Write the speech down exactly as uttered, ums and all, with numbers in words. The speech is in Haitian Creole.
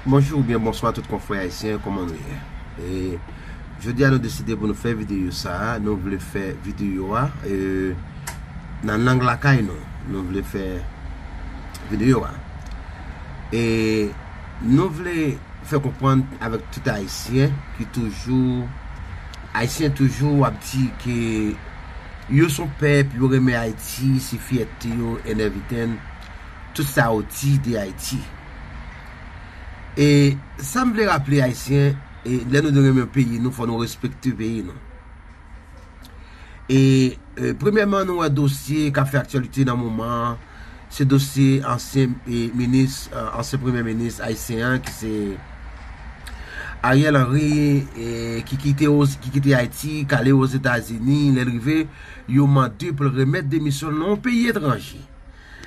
Bonjou oubyen bonswa tout konfrè ayisyen, kòman nou ye? E, jodi a nou deside pou nou fè videyo sa a, nou vle fè videyo a e, nan lang lakay nou, nou vle fè videyo a. E nou vle fè konprann avèk tout ayisyen ki toujou, ayisyen toujou ap di ke yo se yon pèp, yo renmen Ayiti, se fyète yo, and everything. Tout sa yo di de Ayiti. E sa m vle raple ayisyen, e lè nou di renmen peyi nou, fò nou respekte peyi nou. E, e premyèman, nou wè dosye k ap fè aktyalite nan moman an, se dosye ansyen e, minis, e, ansyen premye minis ayisyen an ki se Ariel Henry, e, ki kite Oz-, ki kite Ayiti, k ale Ozetazini, lè l rive, yo mande pou l remèt demisyon l nan yon peyi etranje.